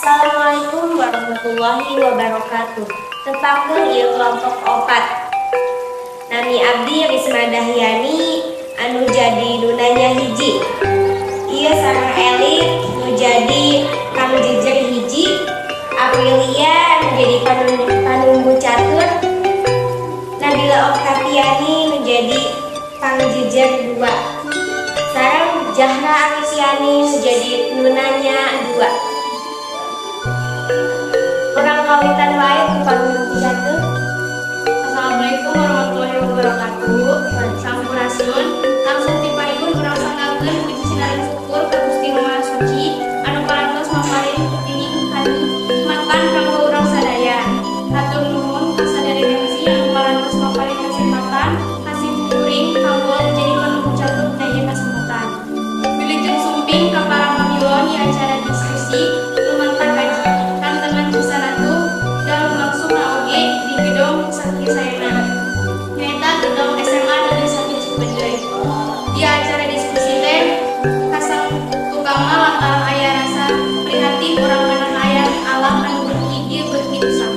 Assalamualaikum warahmatullahi wabarakatuh. Tepangkeun, ieu kelompok opat. Nami abdi Risma Dahyani anu jadi nu nanya hiji. Ieu sareng Elit nu jadi pangjejer hiji, Aprilia nu jadi panumbu catur, Nabila Oktaviani nu jadi pangjejer dua. Sareng Jahra Arifiani nu jadi nu nanya dua. Urang kawitan wae ku panumbu catur. Assalamualaikum warahmatullahi wabarakatuh. Sampurasun. Langsung ti payun urang sanggakeun puji sinaring syukur ka Gusti Nu Maha Suci anu parantos maparin kanikmatan kanggo urang sadaya. Hatur nuhun ka saderek MC anu parantos maparin kesempatan ka sim kuring kanggo jadi panumbu catur dina ieu kasempatan. Wilujeng sumping ka para pamilon di acara diskusi lumantar kaji. Kantenan pisan atuh da lumangsungna oge di gedong sakieu saena. Nyaeta gedong SMA Negeri 1 Cipeundeuy. Di acara diskusi teh kasang tukangna lantaran aya rasa prihatin urang kana kaayaan alam anu beuki dieu beuki rusak.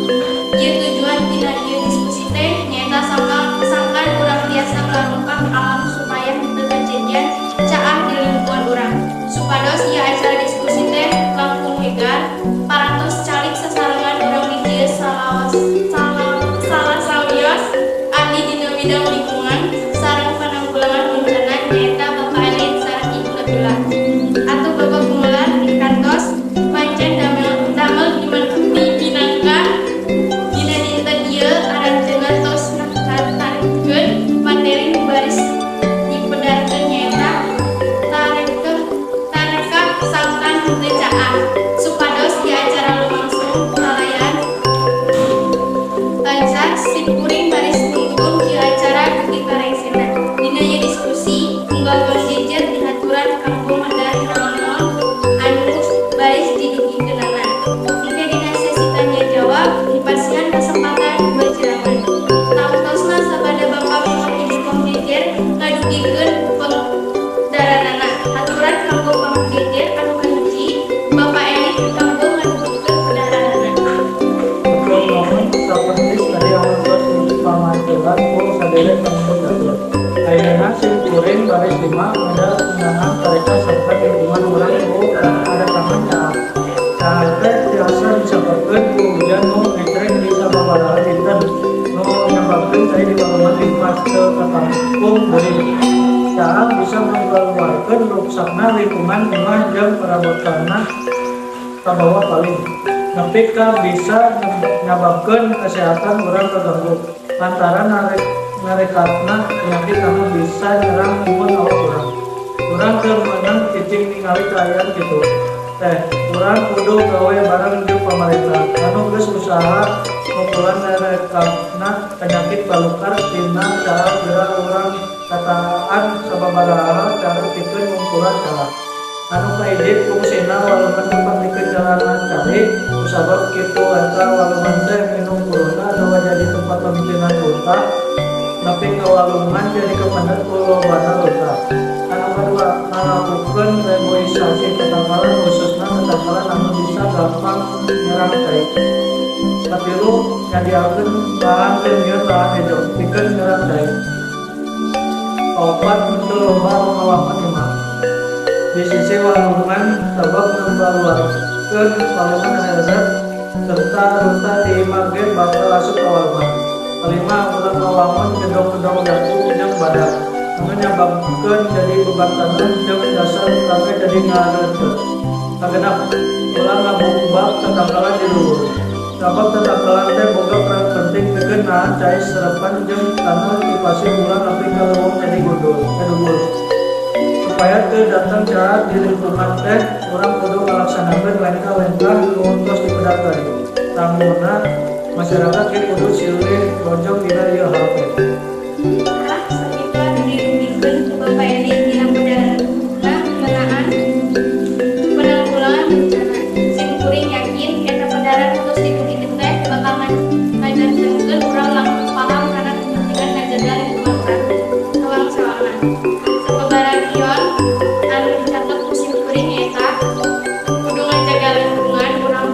Ieu tujuan tina ieu diskusi teh nyaeta sangkan urang tiasa ngarumpak alam supaya henteu kajadian caah di lingkungan urang. Supados ieu acara diskusi teh langkung hegar, parantos calik sasarengan urang di dieu salawas salah salah sawios ahli dina bidang lingkungan sareng penanggulangan bencana, nyaeta Bapak Elit sareng Ibu Nabila. Atuh Bapak Gumelar kantos pancen damel dipinangka dina dinten ieu aranjeunna tos ngatarikeun materi nu baris dipedarkeun, nyaeta tarekah sangkan henteu caah. Supados di acara lumangsung kalayan lancar, sim kuring baris nuntun di acara dugi ka rengsena. Dina ieu diskusi unggal jejer dihaturan kanggo medar naon-naon anu baris didugikeunana. Engke dina sesi tanya jawab dipasihan kesempatan 2 jaman. Tangtosna sabada bapak miwah ibu pangjejer ngadugikeun pedaranana. Haturan kanggo pangjejer anu kahiji, Bapak Elit, kanggo ngadugikeun pedaranana. Hatur nuhun, sapertos tadi anu tos dipamantelan ku saderek panumbu catur. Ayeuna sim kuring baris 5 medar ngeunaan tarekah sangkan lingkungan urang ku kadatangan caah. Caah teh tiasa disababkeun ku hujan nu ngecreng di sababaraha dinten nu nyababkeun cai di walungan limpas teu katampung deui. Caah bisa ngaluarkeun ruksakna lingkungan imah jeung parabotanna kabawa paling nepi ka bisa nyababkeun kesehatan urang kaganggu lantaran narekatna penyakit anu bisa nyerang imun awak urang. Urang teu meunang cicing ningali kaayaan kitu teh. Urang kudu gawe bareng jeung pamarentah anu geus usaha ngungkulan narekatna penyakit balukar tina caah. Geura urang tataan sababaraha cara pikeun ngungkulan caah. Anu kahiji, fungsina walungan tempat pikeun jalanan cai. Kusabab kitu eta walungan teh minum ku runtah atawa jadi tempat pamiceunan runtah, nepi ka walungan jadi kapendet ku lobana runtah. Anu kadua, ngalakukeun reboisasi tetangkalan, khususna tetangkalan anu bisa gampang nyerang cai. Katilu, nyadiakeun lahan teh nyieun lahan hejo pikeun nyerap cai. Kaopat, henteu loba ngawangun imah di sisi walungan sabab ngabaluarkeun walungan heureut serta runtah di imah ge bakal asup ka walungan. Kalima, ulah ngawangun gedong-gedong jangkung jeung badak anu nyababkeun jadi beban taneuh jeung dasar taneuh jadi ngareunceut. Kagenep, ulah ngabumbak tetangkalan di luhur sabab tetangkalan teh boga peran penting pikeun nahan cai serepan jeung taneuh dipasih ulah nepi ka leuweung jadi gundul dugul. Supaya teu datang caah di lingkungan teh, urang kudu ngalaksanakeun lengkah-lengkah nu tos dipedarkeun. Tangguna masyarakat ge kudu silih rojong dina ieu hal teh. Tah, sakitu anu didugikeun ku Bapak Elit dina pedaranna ngeunaan penanggulangan bencana. Sim kuring yakin eta pedaran nu tos didugikeun teh bakal ngajantenkeun urang langkung paham kana kepentingan ngajaga lingkungan urang sewang-sewangan. Sababaraha anu dicatet ku sim kuring nyaeta kudu ngajaga lingkungan urang.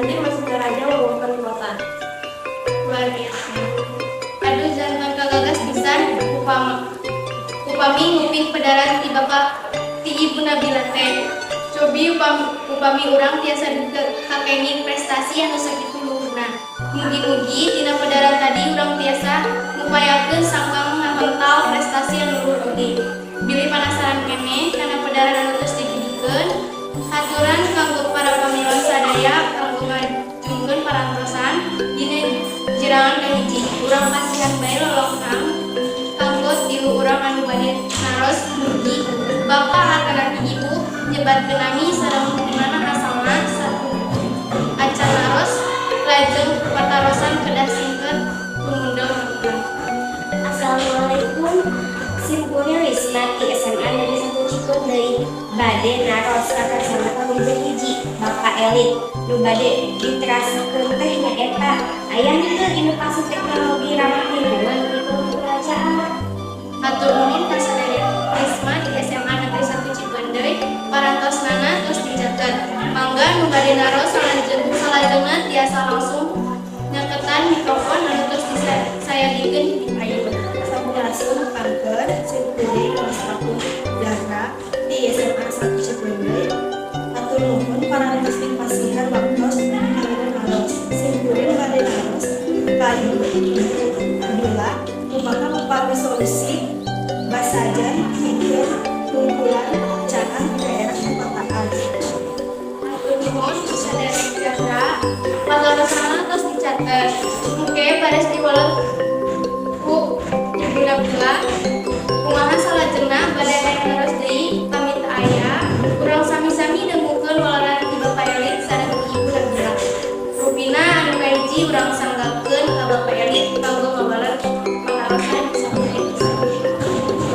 Banjir masih Singaraja wewengkon kota. Luar biasa. Aduh, janten kagagas pisan upami nguping pedaran ti Bapak ti Ibu Nabila teh. Cobi upami urang tiasa kakenging prestasi anu sakitu luhurna. Mugi-mugi tina pedaran tadi urang tiasa ngupayakeun sangkan ngapental prestasi anu luhur oge. Bilih panasaran keneh kana pedaran anu tos didugikeun, haturan kanggo para pamilon sadaya kanggo ngajungkeun parantosan dina jirangan kahiji. Urang pasihan bae lolongkang kanggo tilu urang anu bade naros, mugi Bapak atanapi Ibu nyebatkeun nami sareng di mana asalna satu acan naros, lajeng patarosan kedah singket tumundel urang. Assalamualaikum. Simkuring Risma ti SMA Negeri 1 Cipeundeuy bade naros ka kacamatan Wijen hiji Bapak Elit. Nu bade diteraskeun teh nyaeta aya henteu inovasi teknologi ramah lingkungan pikeun pembelajaran? Hatur nuhun ka saderek Risma di SMA Negeri 1 Cipeundeuy, parantosnana tos dicatet. Mangga nu bade naros salajengna tiasa langsung nyaketan mikrofon anu tos disayagikeun di payun. Sampurasun, tepangkeun simkuring Waspatul Zahra di SMA 1 Cipeundeuy. Hatur nuhun parantos dipasihan waktos kanggo naros. Simkuring bade naros ka Ibu Nabila, kumaha upami solusi basajan pikeun ngungkulan caah di daerah perkotaan? Hatur nuhun saderek Zahra, patarosana tos dicatet. Engke baris diwaler ku Ibu Nabila. Kumaha salajengna bade naros deui? Pamit aya, urang sami-sami dangukeun waleran ti Bapak Elit sareng ti Ibu Nabila. Rupina anu kahiji urang sanggakeun ka Bapak Elit kanggo ngabaler patarosan saderek.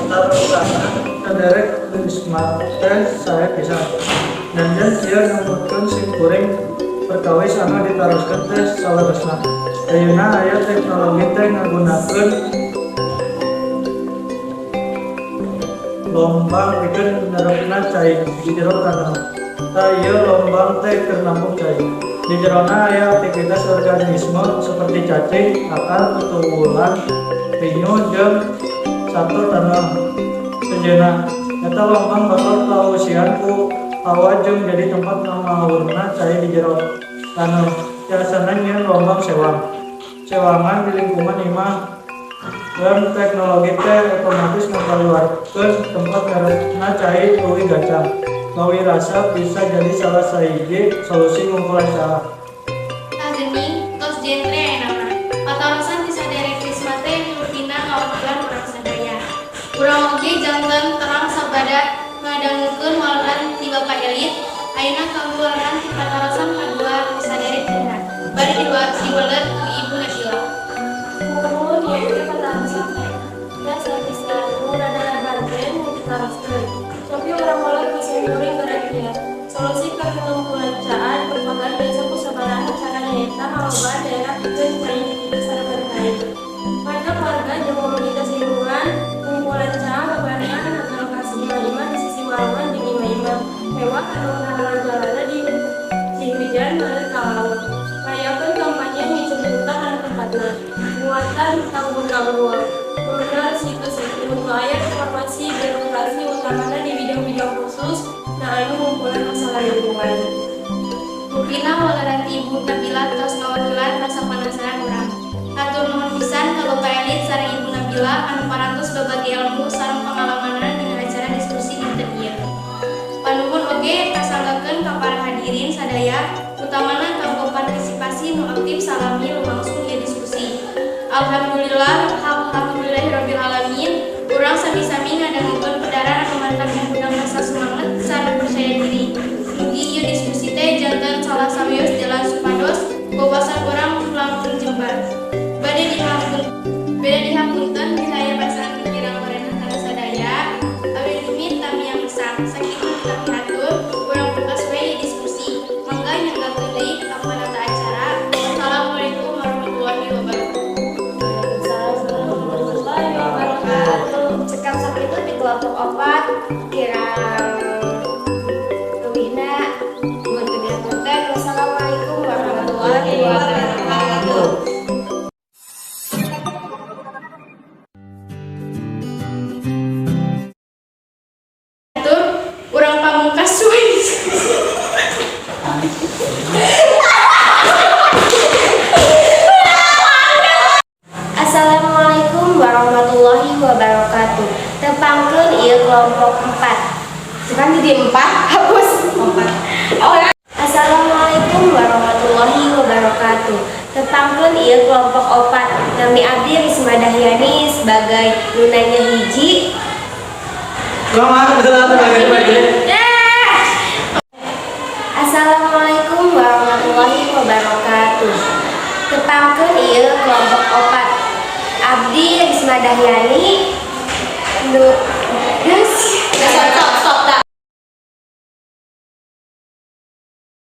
Patarosanna saderek Risma teh sae pisan. Janten ieu numutkeun simkuring perkawis anu ditaroskeun teh saleresna. Ayeuna aya teknologi teh ngagunakeun lombang pikeun nyerepna cai di jero taneuh. Tah, ieu lombang teh keur nampung cai. Di jerona aya aktivitas organisme seperti cacing, akar, tutuwuhan, penyu jeung sato taneuh sejenna. Eta lombang bakal kausian ku hawa jeung jadi tempat ngamaurna cai di jero taneuh. Tiasana nyieun lombang sewang. Sewangan di lingkungan imah dan teknologi teh otomatis ngakaluarkeun tempat nyerepna cai leuwih gancang. Gawi rasa bisa jadi salah sahiji solusi ngungkulan caah. Tah geuning, tos jentre ayeuna mah. Patarosan ti saderek Risma teh rupina ngawakilan urang sadaya. Urang oge janten terang sabada ngadangukeun waleran ti Bapak Elit. Ayeuna kanggo waleran ti patarosan kadua ti saderek Zahra. Bade diweler ku Ibu Nabila. Nuhun ieu teh patarosan teh. Dasar pisan nu rada bargen nu ditaroskeun. Cobi urang weler ku simkuring baragia. Solusi ka ngungkulan caah perkotaan biasa ku sabaraha cara, nyaeta ngalobaan daerah pikeun cai itu sareng cai. Ngajak warga jeung komunitas lingkungan ngungkulan caah bebarengan ngalokasi imah-imah di sisi walungan jeung imah-imah mewah anu ngahalang jalanna di cihurijan ngalir ka laut. Ngayakeun kampanye miceun hutang kana tempatna. Muatan tanggul-tanggul. Bener situs-situs nu aya informasi birokrasi, utamana di bidang-bidang khusus na anu ngungkulan masalah lingkungan. Rupina waleran ti Ibu Nabila tos ngawakilan rasa penasaran urang. Hatur nuhun pisan ka Bapak Elit sareng Ibu Nabila anu parantos babagi ilmu sareng pengalamanna dina acara diskusi dinten ieu. Panuhun oge kasanggakeun ka para hadirin sadaya, utamana kanggo partisipasi nu aktif salami lumangsung ieu diskusi. Alhamdulillah, alhamdulillahirabbil alamin. Urang sami-sami ngadangukeun pedaran anu matak ngundang rasa semangat sareng percaya diri. Mugi ieu diskusi teh janten salah sawios jalan supados wawasan urang langkung jembar. Bade dihapunten bila aya basa anu kirang merenah kana sadaya. Abdi tumit tami yang besar. Sakitu hatur, urang pungkas we diskusi. Mangga nyanggakeun deui ka panata acara. Wassalamualaikum warahmatullahi wabarakatuh. Waalaikumsalam warahmatullahi wabarakatuh. Cekap sakitu di kelompok opat, kirang leuwihna nuhun dihapunten. Wassalamualaikum warahmatullahi. Warahmatullahi wabarakatuh. Atur urang pamungkas we. Assalamualaikum warahmatullahi wabarakatuh. Tepangkeun ieu kelompok 4. Bukan jadi 4, hapus. 4. Oh. Assalamualaikum warahmatullahi wabarakatuh. Tepangkeun ieu kelompok 4. Nami abdi Risma Dahyani sebagai nu nanya hiji. Lama, lagi. Assalamualaikum warahmatullahi wabarakatuh. Tepangkeun ieu kelompok 4. Abdi Risma Dahyani nu. Yes.